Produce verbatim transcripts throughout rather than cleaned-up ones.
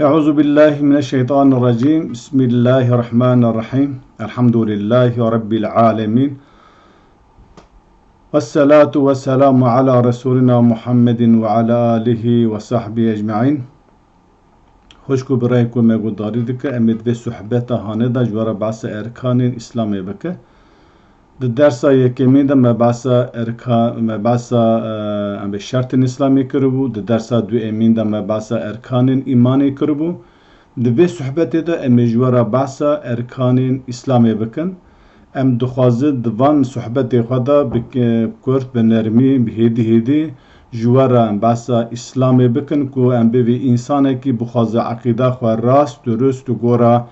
أعوذ بالله من الشيطان الرجيم. بسم الله الرحمن الرحيم. الحمد لله رب العالمين. والصلاة والسلام على رسولنا محمد وعلى آله وصحبه أجمعين. Xwişk û birayê ku me guhdarî dike, em ê di vê sohbeta hanê de ji we re behsa erkanên Îslamê bike. Di dersa yekemîn de me behsa erka-, me behsa, e, em bê şertên Îslamê kiribû. Di dersa duyemîn de me behsa erkanên îmanê kiribû. Di vê sohbetê de em ê ji we re behsa erkanên Îslamê bikin. Em dixwazin di van sohbetê xwe de bi ke-, kurt, bi nermî, bi hêdî hêdî ji we re em behsa Îslamê bikin ku em bivê însanekî bixwaze eqîda xwe rast, durust û gora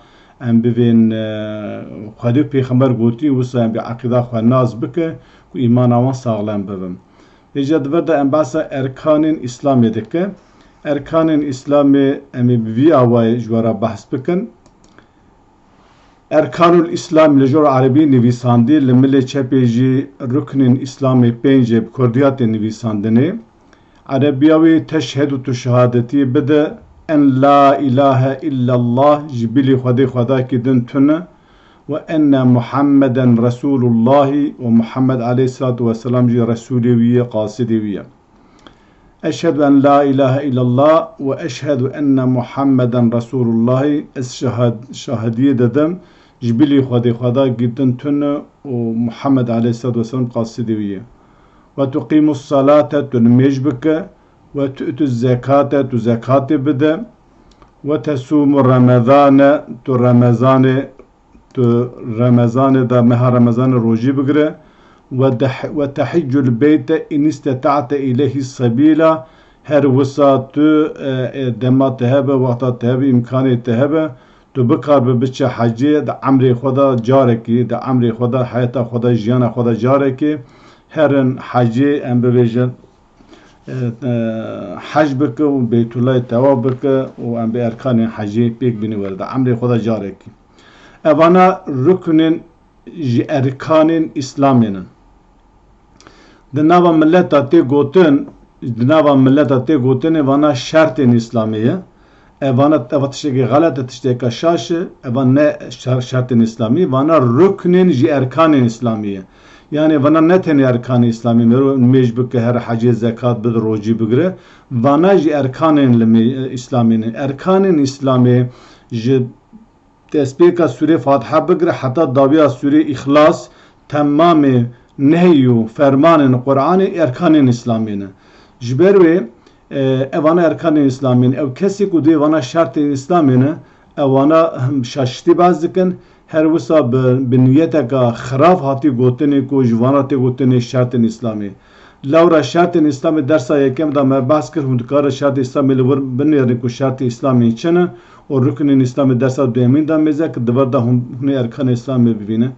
em bivên, e, Xwedê û Pêxember gotî, wisa em bê eqîda xwe nas bike ku îmana wan saxlem bibin. Hêja di vir de em behsa erkanên Îslamê dike. Erkanên Îslamê em ê bi vî awayê ji we re behs bikin. Erkanul Îslam li jor erebî nivîsandî, li milê çepê jî ruknên Îslamê pênc ê bi kurdî hate nivîsandinê. Erebiya wî teşhedu tu şehadetî bide en la îlahe illallah, ji bilî Xwedê Xwedakî din tune, we enne Muhammeden Resûlullahî, û Muhammed aleyhisselatu vesselam jî Resûlê wî ye, qasidê wî ye. Eşhedü en la îlahe illallah we eşhedü enne Muhammeden Resûlullahî, ez şahad-, şahidiyê dedim, ji bilî Xwedê Xwedakî din tune û Muhammed aleyhisselatu vesselam qasidê wî ye. Ve tuqîmus salate, tu nimêj bike, ve tu'tu zekate, tu zekatê bide, ve tesûmu remezane, tu Remezanê, tu Remezanê de, meha Remezanê rojî bigire, ve deh-, ve tehiccul beyte in istata'te ileyhi sebîla, her wisa tu, e, e, dema te hebe, wexta te hebe, îmkanê te hebe, tu bikarbe biçe hecê di emrê xwe de carekî, di emrê xwe de, heyata xwe de, jiyana xwe de carekî, herin hecê, em bibêjin, e, e, hec bike û Beytullahê tewaf bike û em bi erkanên hecê pêk bîne were de emrê xwe de carekî. Evana ruknên ji erkanên Îslamê ne. Di nava mileta tê gotin, di nava mileta tê gotinê vana şertên Îslamê ye. Evana, eva tiştekî xelet e, tişteka şaş e. Eva ne şer-, şertên Îslamî, vana ruknên ji erkanên Îslamî ye. Yani vana ne tenê erkanê Îslamî, mero nimêj bike, her hecê zekat bide, rojî bigire. Vana ji erkanên limê-, Îslamî ne. Erkanên Îslamê ji destpêka sûrê Fatiha bigire heta dawiya sûrê Îxlas, temamê nehy û fermanên Qur'anê erkanên Îslamê ne. Ji ber wê, e, evana erkanên Îslamê ne. Ew kesê ku dê vana şertên Îslamê ne, evana hem şaşitî baz dikin, her wisa bi, bi niyeteka xirab hatî gotinê ku ji vana tê gotinê şertên Îslamê. Lewra şertên Îslamê dersa yekem de me behs kir, hûn dikare şertê Îslamê li wir binêrin ku şertê Îslamê çi ne û ruknên Îslamê dersa duyemîn de mêze ki di vir de hûn, hûn ê erkanê Îslamê bibîne.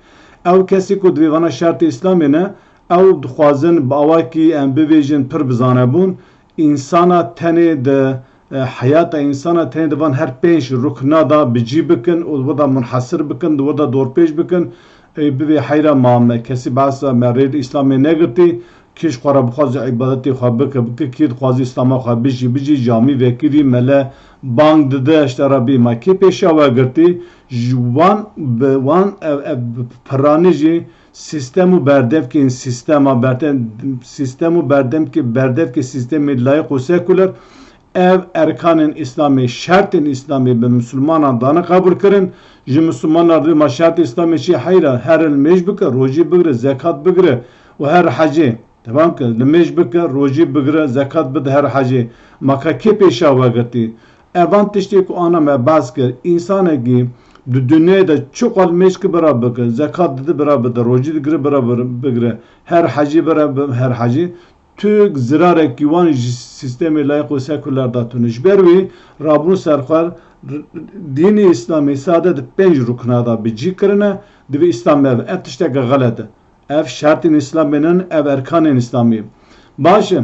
Ew kesî ku divê vana şertê Îslamê ne, ew dixwazin bi awakî em bibêjin pir bi zanebûn, însana tenê di, e, heyata însana tenê di van her pênc rukna de bi cî bikin û di wir de munhesir bikin, di wir de dorpêç bikin. Ê bibê heyra ma me kesî behsa me rê di Îslamê negirtî, kî ji xwe re bixwaze îbadetê xwe bike, bike, kî dixwaze Îslama xwe bijî, bijî, camî vekirî, mele bang dide, ji te re bî, ma kê pêşiya we girtî? Ji wan, bi wan ev, ev piranî jî sîstem û berdevkên sîstema berde-, sîstem û berdemkê, berdevkê sîstemê layîq û sekuler, ev erkanên Îslamê, şertên Îslamê bi misilmanan dane qebûlkirin. Ji misilmanan re ma şertê Îslamê çi heyra, her nimêj bike, rojî bigire, zekat bigire û her hecê, temam ke, nimêj bike, rojî bigire, zekat bide, her hecê. Ma ka kê pêşa we girtî? Evan tiştê ku ana me behs kir, însanekî di dinyayê de çi qal mêj ki bira bike, zekat dide bira bide, rojî digire bira bir-, bigire, her hecî bira bi-, her hecî, tu zirarekî wan ji sîstemê layîq û sekuler de tune. Ji ber wî rabûn serxwe r-, dînê Îslamê sade di pênc rukna de bi cî kirine, divê Îslam ev, ev tişteke xelet e. Ev şertên Îslamê nin, ev erkanên Îslamê. Baş e.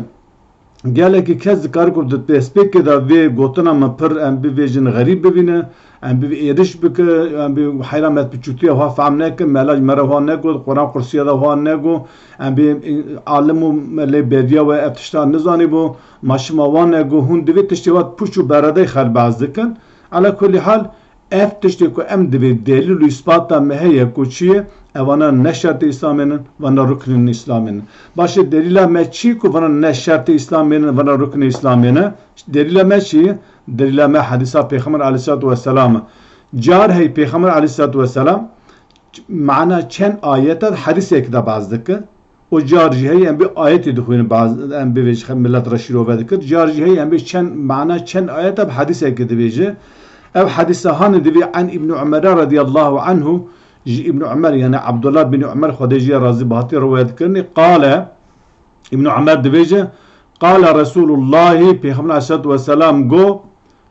Gelekî kes dikare ku di destpêkê de vê gotina min pir, em bivêjin, xerîb bivîne, em bi êriş bike, em bi heyra me piçûtiya xwe fehm neke, mela ji me re xwe negot, Quran qursiya de xwe nego, em bi alim û lê beriya we ev tişta nizanîbû, ma şima wan nego, hûn divê tiştê we pûç û beredey xelbaz dikin. Ala kulî hal, ev tiştê ku em divê delîl û îspata me heye ku çi ye, evana ne şertê Îslamê ne, vana ruknên Îslamê ne. Başê delîla me çi ku vana ne şertê Îslamê ne, vana ruknê Îslamê ne? Delîla me çi ye? Delîla me hedîsa Pêxember aleyhissalatu vesselam e. Car hey Pêxember aleyhissalatu vesselam mana çend ayeta di hedîsekî de behs dike. Û car jî heye em bi ayetê dixwînin, baz-, em bivêjin, millet re şîrove dikir. Car jî heye em bi çend mana, çend ayeta bi hedîsekî divêje. Ev hedîsa hanê divê en Îbn Umer'e radiyallahu anhu, ji Îbn Umer, yani Abdullah bin Umer, Xwedê jê razî bi, hatî riwayet kirinê, qale, Îbn Umer divêje, qale Resulullahi, Pêxember aleyhissalatu vesselam go,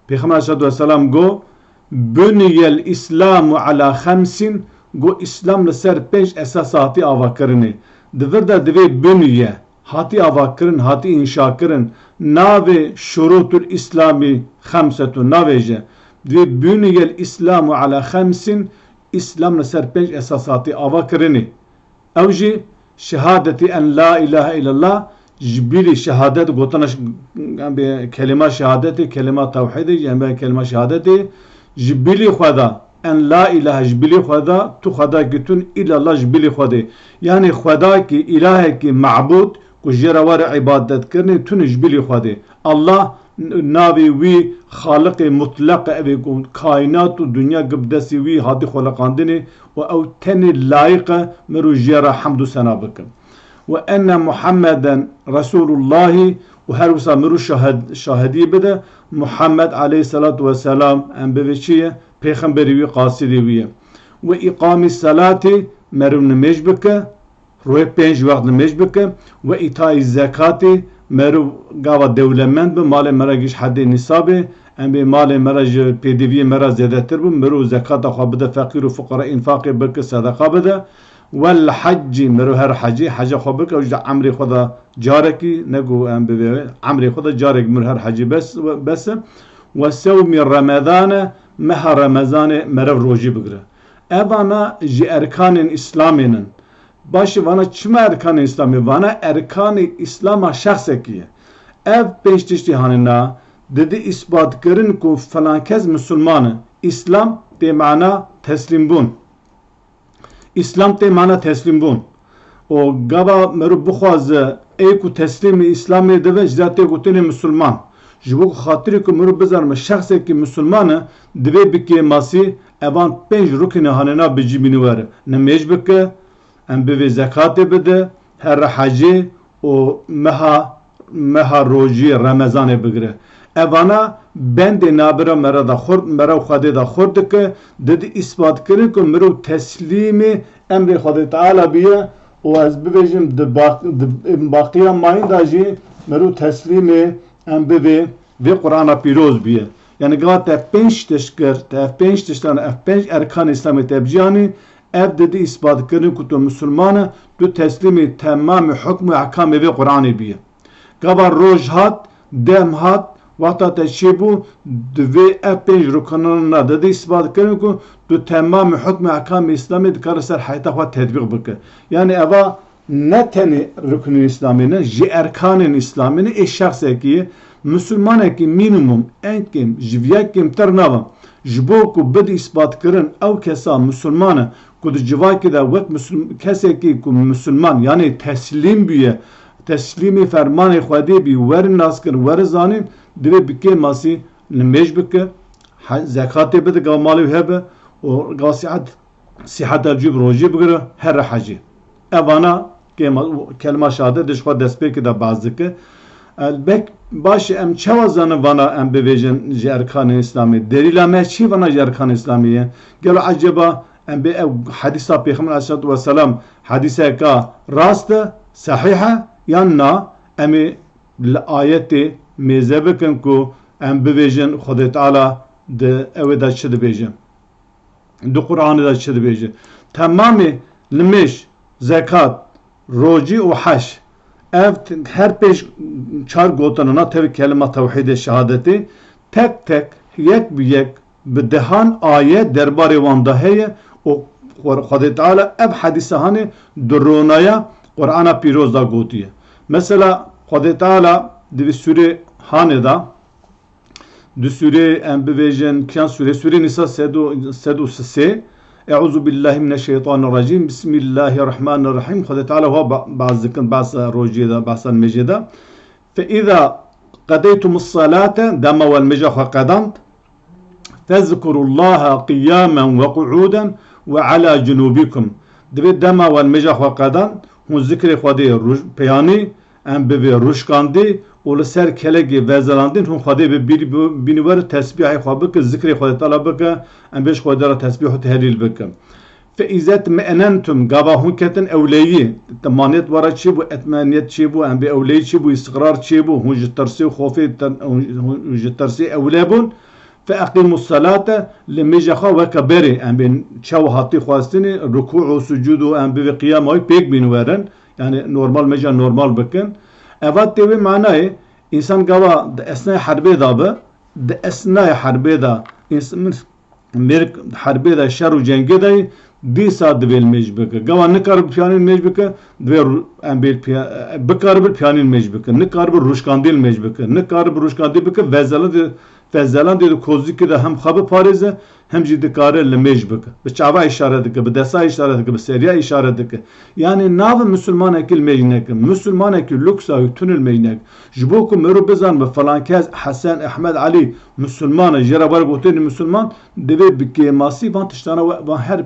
Pêxember aleyhissalatu vesselam go, "Buniyel Îslamu ala xemsin", go, Îslam li ser pênc esas hatî avakirinê. Di vir de divê buniye, hatî avakirin, hatî înşakirin. Navê şurutul Îslamî xemsetun, navêje. Divê buniyel Îslamu ala xemsin, Îslam li ser pênc esas hatî avakirinê. Ew jî şehadetî en la ilahe illallah, ji bilî şehadet gotina ş-, em bê kelîma şehadetê, kelîma tewhîdê, em bê kelîma şehadetê, ji bilî Xweda, en la ilahe, ji bilî Xweda, tu Xwedayekî tun, illallah, ji bilî Xwedê. Yanî Xwedayekî, îlahekî mebûd, ku jê re were îbadet kirinê, tune ji bilî Xwedê. Allah n-, navê wî Xaliqê mutleq e, evê ku kaînat û dinya gi bi destê wî hatî xweliqandinê û ew tenê layiq e mirov jê re hemd û sena bike. "Ve enne Muhammeden Resulullahi", û her wisa mirov şahed-, şahidî bide, Muhammed aleyhissalatu vesselam em bivê çi ye? Pêxemberê wî, qasidê wî ye. "Ve îqamî selatî", merov nimêj bike, royê pênc wext nimêj bike, "ve îtayî zekatî", merov gava dewlemend bi, malê me re giş hedê nîsabê, em bê malê me re ji pêdiviyê me re zêdetir bi, merov zekata xwe bide feqîr û fuqara, înfaqê bike, sedeqa bide, "wel heccî", merov her hecî, heca xwe bike, ew jî di emrê xwe de carekî, ne ku em bivê, emrê xwe de carek merov her hecî bes, bes e, "ve sewmî remedane", meha Remezanê merov rojî bigire. Evana ji erkanên Îslamê nin. Başê vana çima erkanê Îslamê? Vana erkanê Îslama şexsekî ye. Ev pênc tiştî hanê na, didî îsbatkirin ku filan kes misilman e. Îslam tê mana teslîmbûn. Îslam tê mana teslîmbûn. Û gava merov bixwaze ê ku teslîmê Îslamê dibe, ji de tê gotinê misilman. Ji bo ku xatirê ku merov bizanime şexsekî misilman e, divê bi kêmasî evan pênc ruknê hanê na bi cî bîne were. Nimêj bike, em bivê zekatê bide, here hecê û meha, meha rojiyê Remezanê bigire. Evana bendê nabira me re de xurt, me re û Xwedê de xurt dike, didî îsbatkirin ku mirov teslîmê emrê Xwedê Teala biye û ez bibêjim di baq-, di baqiya mayîn de jî mirov teslîmê em bivê vê Qur'ana pîroz biye. Yani gava te pênc tişt kir, te ev pênc tiştan, ev pênc erkanê Îslamê te bi cî anî, ev didî îsbatkirin ku tu misilman e, tu teslîmê temamê hukm û ehkamê vê Qur'anê biye. Gava roj hat, dem hat, wexta te çêbû, divê ev pênc ruknana didî îsbatkirin ku tu temamê hukm û ehkamê Îslamê dikare ser heyata xwe tetbîq bike. Yani eva ne tenê ruknên Îslamê ne, ji erkanên Îslamê ne, ê şexsekî ye, misilmanekî mînîmum, en kêm, ji viya kêmtir nava. Ji bo ku bidî îsbatkirin ew kesa misilman e ku di civakê de wek misil-, kesekî ku misilman, yanî teslîm bûye, teslîmê fermanê Xwedê bî, werin naskirin, werin zanîn, divê bi kêmasî nimêj bike, he-, zekatê bide, gava malê wî hebe û gava sihet, siheta cû bi rojî bigire, here hecî. Evana kêma-, kelima şehadetê ji xwe destpêkê de behs dike. Elbet baş e, em çawa zanin vana em bivêjin ji erkanên Îslamê? Delîla me çi vana ji erkanên Îslamê ye? Gelo eceba em bê ev hedîsa Pêxember aleyhissalatu vesselam hedîseka rast e, sehîh e, yan na? Em ê li ayetê mêze bikin ku em bivêjin Xwedê Teala di ewê de çi dibêje? Di Qur'anê de çi dibêje? Temamê limêj, zekat, rocî û hec, ev t-, her pêş çar gotinana tevî kelima tewhîdê, şehadetê, tek tek, yek bi yek, bi dehan ayet derbarê wan de heye û Xwe-, Xwedê Teala ev hedîsa hanê di ronaya Qur'ana Pîroz de gotiye. Mesela Xwedê Teala di vî sûrê hanê de, Di sûrê em bibêjin, kiyan sûrê, sûrê Nîsa sed û, sed û sê. Euzu billahi mineşşeytanirracim. Bismillahirrahmanirrahim. Xwedê Teala wa ba-, baz dikin, behsa rojê de, behsa nimêjê de. Fe iza qedeytumus salate, dema we nimêja xwe qedand. Fezkurullaha qiyamen ve qu'uden ve ala cunubikum. Divê dema we nimêja xwe qedan, hûn zikrê Xwedê rûj-, peyanî, em bivê rûşkandî û li ser kelekê vezelandîn hûn Xwedê bi bîr-, bi-, bînî were tesbîhê xwe bike, zikrê Xwedê Teala bike, em bê ji Xwedê re tesbîh û tehlîl bike. Fe îzet me'nentum, gava hûn ketin ewleyî, temaniyet wara çêbû, etmeniyet çêbû, em bê ewleyî çêbû, îstiqrar çêbû, hûn ji tirsê û xofê, hûn, hûn ji tirsê ewle bûn. Fe eqîmus salate, li mêja xwe weke berê, em bên çawa hatî xwestinê, rukû û sucûd û em bivê qiyama wî pêk bîn werin, yani normal mêja normal bikin. Eva tê wê manayê, însan gava di esnayê herbê de be, di esnayê herbê de, ins-, mêrik herbê de, şer û cengê de, dîsa divê li mêj bike. Gava nikaribe piyanî li mêj bike, divê ru-, em bê piya-, bikaribe piyanî li mêj bike. Nikaribe rûşkandî li mêj bike. Nikaribe rûşkandî bike, vezelandê Fezelandê di kozikê de hem xwe biparêze, hem jî dikare li mêj bike. Bi çava îşaret dike, bi desta îşaret dike, bi seriya îşaret dike. Yani nave misilmanekî li mêj neke. Misilmanekî luksa wî tune li mêj neke. Ji bo ku mirov bizanibe filan kes, Hesen, Ehmed, Elî, misilman e, jê re were gotinê misilman, divê bi kêmasî van tiştana we, van her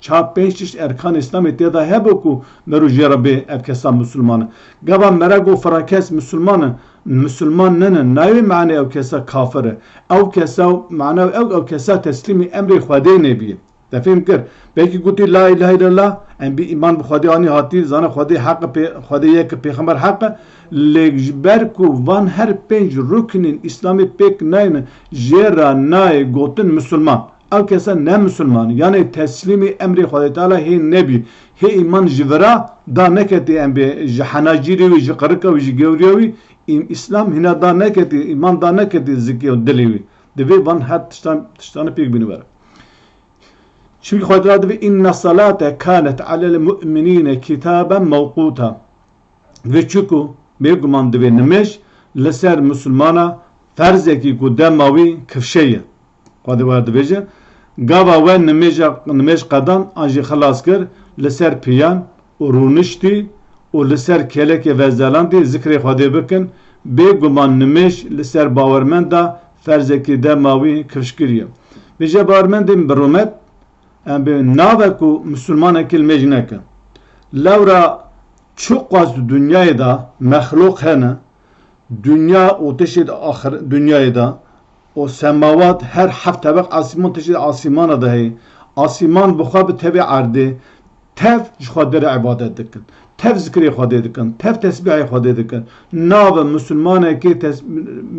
çar pênc tişt erkanê Îslamê tê de hebe ku mirov jê re bê ev kesa misilman e. Gava mere got filan kes misilman e, misilman nene, nayê mane ew kesa kafir e. Ew kesa, mane ew, ew kesa teslîmî emrê Xwedê nebî. Te fêm kir? Belkî gotî la îlahe îllallah, em bî îman bi Xwedê anî hatî, zana Xwedê heq e, pê-, Xwedê yek e, pêxember heq e. Lê ji ber ku van her pênc ruknên Îslamê pêk nayne, jê re nayê gotin misilman. Ew kesa ne misilman, yanê teslîmî emrê Xwedê Teala hê nebî, hê îman ji vira da neketî, em bê ji henacîrê wî, ji qirika wî, ji gewriya wî, Î-, Îslam hîna da neketî, îman da neketî zikê û dilê wî. Divê van her tiştan, tiştane pêk bîne were. Çimkî Xwedê Teala divê, "Inne salate kanet alel mu'minîne kitaben mewquta." Divê çiku, bêguman divê nimêj li ser misilmana ferzekî ku dema wî kifşe ye. Xwedê wer dibêje, gava we nimêja, nimêj qedan an jî xilas kir, li ser piyan û rûniştî û li ser kelekê vezelandî zikrê Xwedê bikin, bêguman nimêj li ser bawermenda ferzekî dema wî kifş kiriye. Bêje bawermendên bi rûmet, em bê nave ku misilmanekî li mêj neke. Lewra çiqas di dinyayê de mexlûq hene, Dinya û tiştê di axir-, dinyayê de û semawat, her heft tebeq asîman, tiştê di asîmana de heye. Asîman bi xwe bi tevê erdê, tev ji Xwedê re îbadet dikin. Tev zikrê Xwedê dikin. Tev tesbîhê Xwedê dikin. Nabe misilmanekê tes-,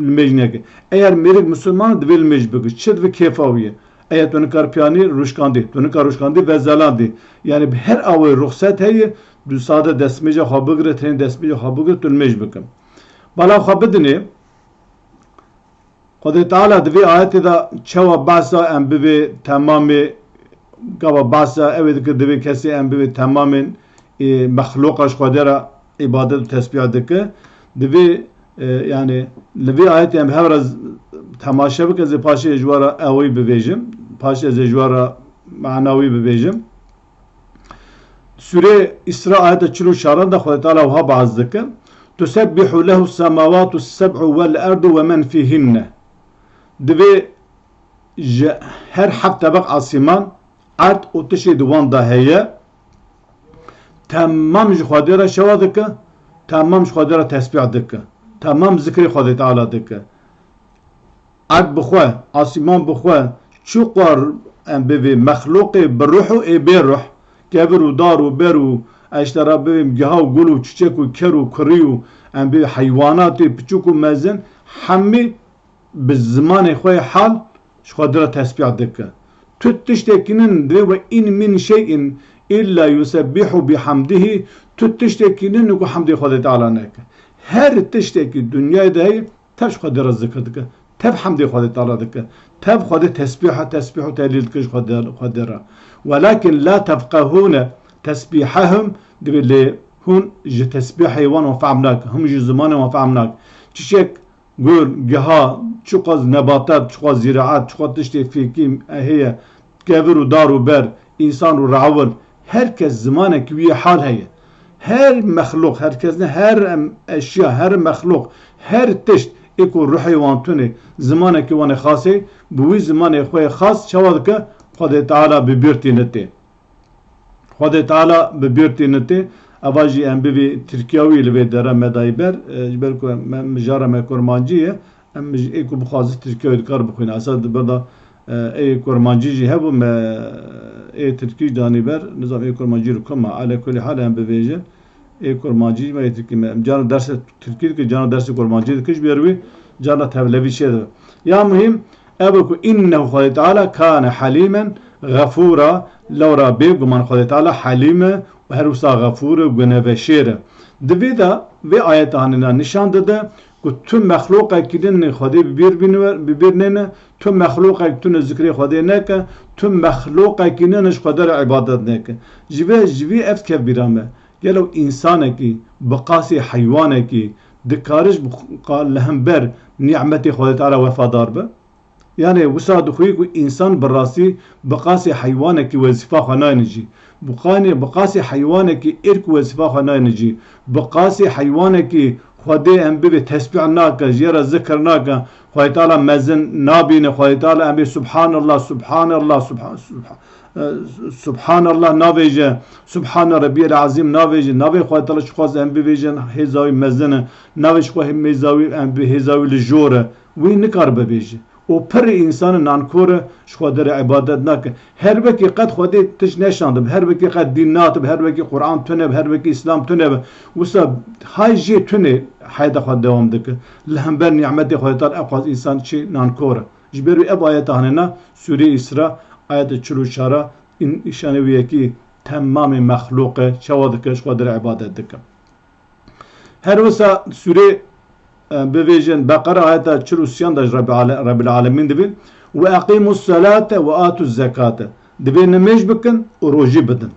li mêj neke. Eger mêrik misilman divê li mêj bike. Çi divê kêfa wî ye? Eger tu nikar piyanî rûşkandî, tu nikar rûşkandî vezelandî. Yani bi her awê ruxset heye, tu sade destmêja xwe bigire, tenê destmêja xwe bigire, tu li mêj bike. Bala xwe bidinê, Xwedê Teala di vê ayetê de çawa behsa em bivê temamê, gava behsa ew ê dike, divê kesê em bivê temamên, ê, mexlûqa ji Xwedê re îbadet û tesbîh dike. Divê, e, yani li vê ayetê em hev re z-, temaşe bike, ez ê paşê ji we re ewî bibêjim, paşê ez ê ji we re mana wî bibêjim. Sûrê Îsra ayeta çil û çaran de Xwedê Teala wiha behs dike, "Tusebbihu lehu semawatu seb'u vel erdu ve men fîhinne." Divê ji her heft tebeq asîman, erd û tiştê di wan de heye, temam ji Xwedê re şewa dike, temam ji Xwedê re tesbîh dike, temam zikrê Xwedê Teala dike. Erd bi xwe, asîman bi xwe, çiqar em bivê mexlûqê bi ruh û ê bê ruh, kevir û dar û ber û, ez ji te re bivêm giha û gul û çiçek û ker û kurî û em bivê heywanatê piçûk û mezin, hemî bi zimanê xwe yê hal ji Xwedê re tesbîh dike. Tu tiştekî nin divê we in min şey'in illa yusebbihu bihamdihi, tu tiştekî nin ku hemdê Xwedê Teala neke. Her tiştekî dinyayê de heye, tev ji Xwedê re zikir dike, tev hemdê Xwedê Teala dike, tev Xwedê tesbîha, tesbîh û tehlîl dike ji Xwedê, Xwedê re. Welakin la tefqehûne tesbîhehum, divê lê hûn ji tesbîhê wan wan fehm nake, hûn ji zimanê wan fehm nake. Çiçek, gul, giha, çiqas nebatat, çiqas zîraat, çiqas tiştê fêkî heye, kevir û dar û ber, însan û re'wil, her kes zimanekî wî yê hal heye. Her mexlûq, her kes ne, her em, eşya, her mexlûq, her tişt ê ku ruhê wan tune, zimanekî wan ê xas ê, bi wî zimanê xwe yê xas çawa dike? Xwedê Teala bi bîr tîne tê. Xwedê Teala bi bîr tîne tê. Eva jî em bivî Tirkiya wî li vê dere me dayî ber, e, ji ber ku me, mijara me kurmancî ye, em ji ê ku bixwaze Tirkiya wî dikar bixwîne. Esa di ber de, e, ê kurmancî jî hebû, me ê Tirkî jî danî ber, nizam ê kurmancî li ku ma. Ala kulî hal em bivêjin, ê kurmancî jî me ê Tirkî me. Em carna dersê Tirkî dike, carna dersê kurmancî dike, ji ber wî carna tevlevî çê dibe. Ya muhîm, ev e ku innehu Xwedê Teala kane helîmen xefûra, lewra bêguman Xwedê Teala helîm e û her wisa xefûr e, guneveşêr e. Di vê de, vê ayeta hanê de nîşan dide ku tu mexlûqekî din Xwedê bi bîr bîne, bi bîr nêne, tu mexlûqek tune zikrê Xwedê neke, tu mexlûqekî din ji Xwedê re îbadet neke. Ji vê, ji vî ev kev bîra me. Gelo însanekî bi qasî heywanekî dikare ji bi qa-, li hember nîmetê Xwedê Teala wefadar be? Yanê wisa dixwî ku însan bi rastî bi qasî heywanekî wezîfa xwe nayne cî. Bi qanê, bi qasî heywanekî êrk û wezîfa xwe nayne cî. Bi qasî heywanekî Xwedê em bivê tesbîh nake, jê re zikir nake. Xwedê Teala mezin nabîne, Xwedê Teala em bê Subhanallah, Subhanallah, Subha-, Subha-, e, Subhanallah navêje, Subhane Rabbiyel Azîm navêje. Navê Xwedê Teala çiqas em bivêjin, hêza wî mezin e. Navê ji xwe hê-, mêza wî em bi hêza wî li jor e. Wî nikare bivêje. Û pirî însan e nankor e, ji Xwedê re îbadet nake. Her wekî qet Xwedê tişt neşandibe, her wekî qet dîn natibe, her wekî Quran tune be, her wekî Îslam tune be. Wisa hay jê tune heyata xwe dewam dike. Li hember nîmetê Xwedê Teala eqas însan çi nankor e. Ji ber wî ev ayeta hanêna Sûreyê Îsra, ayeta çil û çar a, în-, îşanê wî yekî temamê mexlûqe çawa dike, ji Xwedê re îbadet dike. Her wisa sûrê, e, bivêjin Beqere ayeta çil û sêyan de ji Rebbi Ale-, Rebbil Alemîn dibê, "Ve eqîmus selate ve atuz zekate." Dibê nimêj bikin û rojî bidin.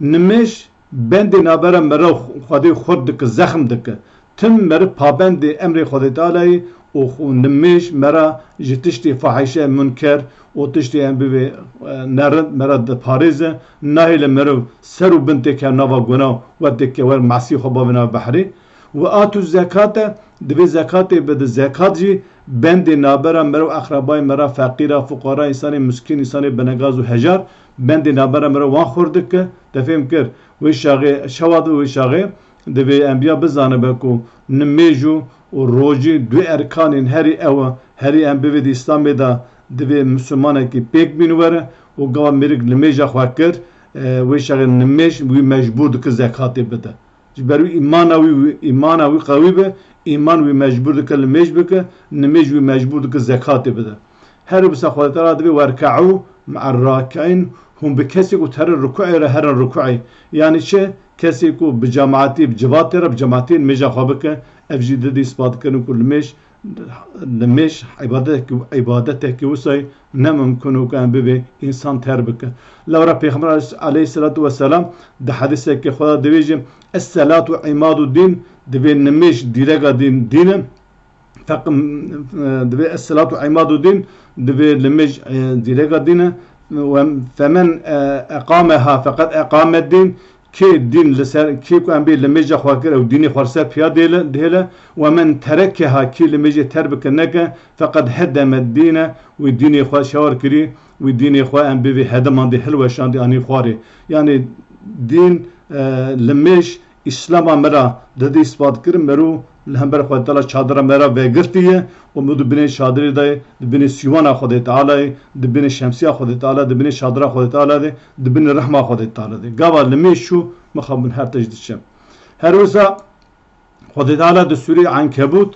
Nimêj bendê navbera meriv û Xwedê xurt dike, zexm dike. Tim meriv pabendê emrê Xwedê Teala yê û xu-, nimêj mera ji tiştê fahîşe, munker û tiştê em bivê, e, nerind mera diparêze, nahêle meriv ser û bin têke nava guna û we têke wer mesî xwe bavê nav behrê. Ve atu zekate, divê zekatê bide. Zekat jî bendê navbera meriv, eqrebayê mera, feqîra, fuqara, însanê miskîn, însanê binegaz û hejar, bendê navbera meriv wan xurt dike. Te fêm kir? Wê şaxê, çawa di wê şaxê? Divê enbiya bizanibe ku nimêj û, û rojî du erkanên herî ew e, herî em bivê di Îslamê de divê misilmanekî pêk bîn were û gava mêrik nimêja xwe kir, e, wê şaxê nimêj wî mecbûr dike zekatê bide. Ji ber wî îmana wî, wî, îmana wî qewî be, îman wî mecbûr dike nimêj bike, nimêj wî mecbûr dike zekatê bide. Her wisa Xwedê Teala divê werke'û me'er raki'în, hûn bi kesê ku terin rukû'ê re herin rukû'ê. Yanî çi? Kesê ku bi cemaetî, bi civatê re, bi cemaetî nimêja xwe bike, ev jî didî îspat kirin ku nimêj, nimêj îbadetekî, îbadetekî wisa ye, ne mimkun û ku em bivê însan ter bike. Lewra Pêxember aleyh-, aleyhisselatu vesselam di hedîsekê xwe de divêjî, "Es-selatu imadu din", divê nimêj dîreka dîn, dîn e. Feq-, divê es-selatu imadu din, divê nimêj, e, dîreka dîn e. Ve femen, e, eqameha feqed eqamed din, kê dîn li ser, kê ku em bê nimêja xwe kir, ew dînê xwe li ser piya dêle, dihêle. Ve men terekeha, kê nimêjê ter bike neke, feqed hedeme dîne, wî dînê xwe şewar kirî, wî dînê xwe em bivê hedimandî, hilweşandî anî xwarê. Yanî dîn, e, nimêj, Îslama me re didî îspat kir, meriv li hember Xwedê Teala çadira me re vegirtiye û meriv di binê çadirê de ye, di binê sîwana Xwedê Teala ye, di binê şemsiya Xwedê Teala, di binê çadira Xwedê Teala de, di binê rehma Xwedê Teala de. Gava nimêj çû, mixabin her tişt diçe. Her wisa Xwedê Teala di Sûreyê Enkebût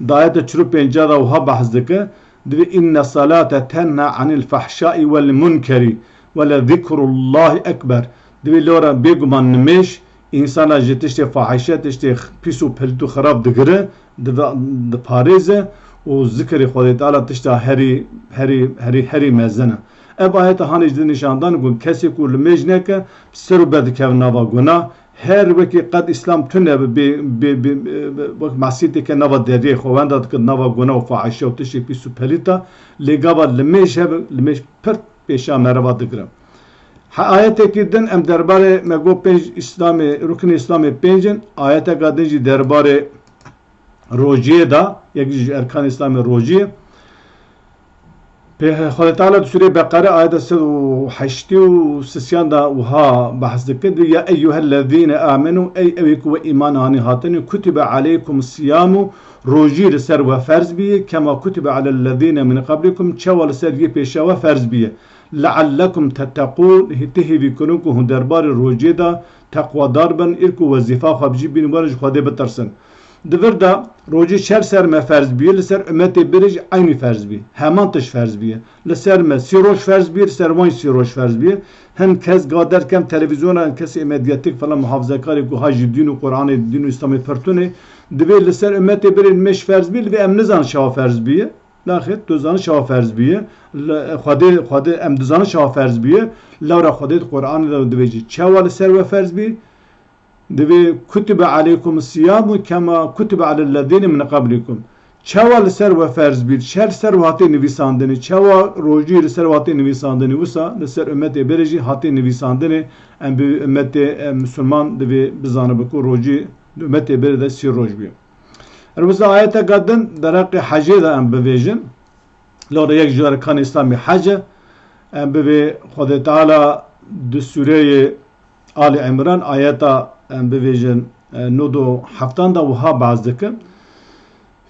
di ayeta çil û pênc de wiha behs dike, divê, "Inne salate tenha anil fahşai vel munkerî ve le zikrullahi ekber." Divê lora bêguman nimêj însana ji tiştê fahîşe, tiştê pîs û pilt û xirab digire, dive-, diparêze û zikrê Xwedê Teala tişta herî, herî, herî, herî mezin e. Ev ayeta hanê jî di nîşandan ku kesê ku nimêj neke, ser û ber dikeve nava guna, Her wekî qet Îslam tune bi, bi, bi, bi, bi, wek mesîteke nava deriyê xwe wenda dikir, nava guna û faişe û tiştê pîs û pelîta, lê gava limêj hebe, limêj pir pêşa meriva digire. He ayetekî din em derbarê me got pênc Îslamê, ruknê Îslamê pênc in, ayeteka din jî derbarê rojiyê de, yek jî ji erkanê Îslamê rojiyê. Pê-, Xwedê Teala di Sûreyê Beqere ayeta sed û heştê û sisiyan de wiha behs dike, dibê, "Ya eyyuhellezîne amenû, ey ewê ku we îman anî hatine, kutibe aleykum siyamu, rojî li ser we ferz bîye, kema kutibe alellezîne min qablikum, çawa li ser yê pêşiya we ferz bîye. Leallekum tetteqûn, hê-, ti hêvî kirin ku hûn derbarê rojê de teqwadar bin, îr ku wezîfa xwe bijî bîn, werin ji Xwedê bitirsin." Di vir de rojî çer ser me ferz bîye, li ser ummetê berê jî eynî ferz bîye. Heman tişt ferz bîye. Li ser me sî roj ferz bîye, li ser wan jî sî roj ferz bîye. Hin kes ga derkem televîzyona, hin kesê medyatîk falan muhafazekarê ku ha ji dîn û Qur'anê, dîn û Îslamê pir tune, divê li ser ummetê berê nimêj ferz bîye, li vê em nizanin çawa ferz bîye. Naxêr, tu zanî çawa ferz bûye. Li, Xwedê, Xwedê, em dizanin çawa ferz bûye. Lewra Xwedê di Qur'anê de dibêje, çawa li ser we ferz bî? Divê, "Kutibe aleykum siyamu kema kutibe alellezîne min qablikum." Çawa li ser we ferz bî? Çer li ser we hatê nivîsandinê? Çawa rojî li ser we hatê nivîsandinê? Wisa li ser ummetê berê jî hatê nivîsandinê. Em bi ummetê, em misilman divê bizanibe ku rojî di ummetê berê de sî roj bûye. Her wisa ayeteka din derheqê hecê de em bivêjin. Lewra yek ji erkanê Îslamê hec e. Em bivê Xwedê Teala di sûreyê Ali Imran ayeta em bivêjin, e, nod û heftan de wiha behs dike.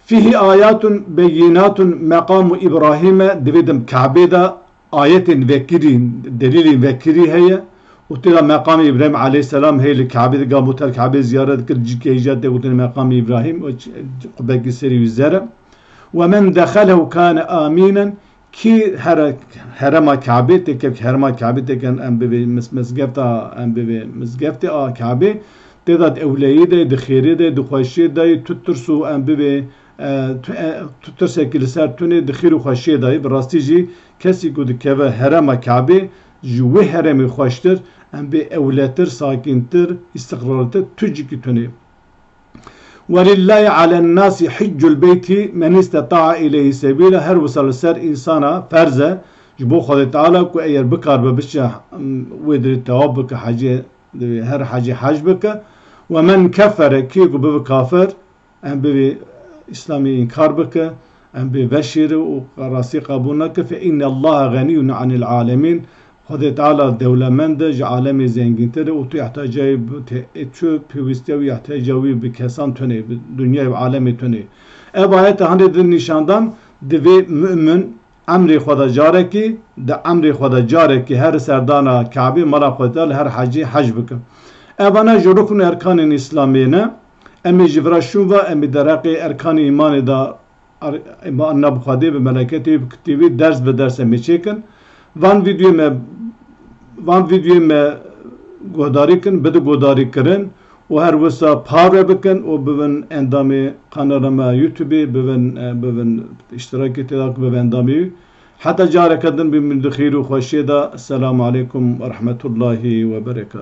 Fîhî ayatun beyînatun meqamu Îbrahîme, divê di Kabê de ayetên vekirî, delîlên vekirî heye û tê de meqamê Îbrahîm aleyhisselam heye li Kabê de, ga bû ter Kabê ziyaret dikir, cîkê hêja tê gotin meqamê Îbrahîm, û ç-, qubekî serî wî zer e. "Ve men dexelehu kane amînen", kî here-, herema Kabê tê, kevk herema Kabê tê ken em bivê mis-, mizgefta, em bivê mizgeftê a Kabê, tê de di ewleyî de, di xêrê de, di xweşiyê de, tu tirs û em bivê E, tu, e, tu tirsekî li ser tunê di xêr û xweşiyê de yî. Bi rastî jî kesî ku dikeve herema Kabê, ji wê heremê xweştir, em bê ewletir, sakîntir, îstiqrartir tu cîkî tunê. "Welillâhi alen nâsî hiccul beyti men îsteta'a ileyhi sebîla." Her wisa li ser însana ferz e, ji bo Xwedê Teala ku eger bikaribe biçe, em, wê dirê tewaf bike, hecê, her hecê hec bike. "Ve men kefere", kê ku bibe kafir, em bivê Îslamê înkar bike, em bê veşêre û rastî qebûl neke, "fe innellaha xenîyun anil alemîn." Xwedê Teala dewlemend e, ji alemê zengîntir e û tu ihtiyacayê bi te-, tu pêwîstiya wî, ihtiyaca wî bi kesan tune, bi dinyayê û alemê tune. Ev ayete hindê din nîşandan divê mu'min emrê xwe de carekî, di emrê xwe de carekî her serdana Kabê mala Xwedê Teala her hecî hec bike. Evana ji rukn û erkanên Îslamê ne. Em ê ji vira şûn ve, em ê derheqê erkanê îmanê de ar-, îmana bi Xwedê, bi meleketê, bi kitêbê, ders bi ders em ê çêkin. Van vîdyoyê me, van vîdyoyê me guhdarî kin, bide guhdarî kirin û her wisa parve bikin û bibin endamê kanala me YouTubeê, bibin, e, bibin îştirakê tê de, bibin endamê wî. Heta careke din bimînin di xêr û xweşiyê de. Esselamu aleykum ve rahmetullahi ve berekatuhu.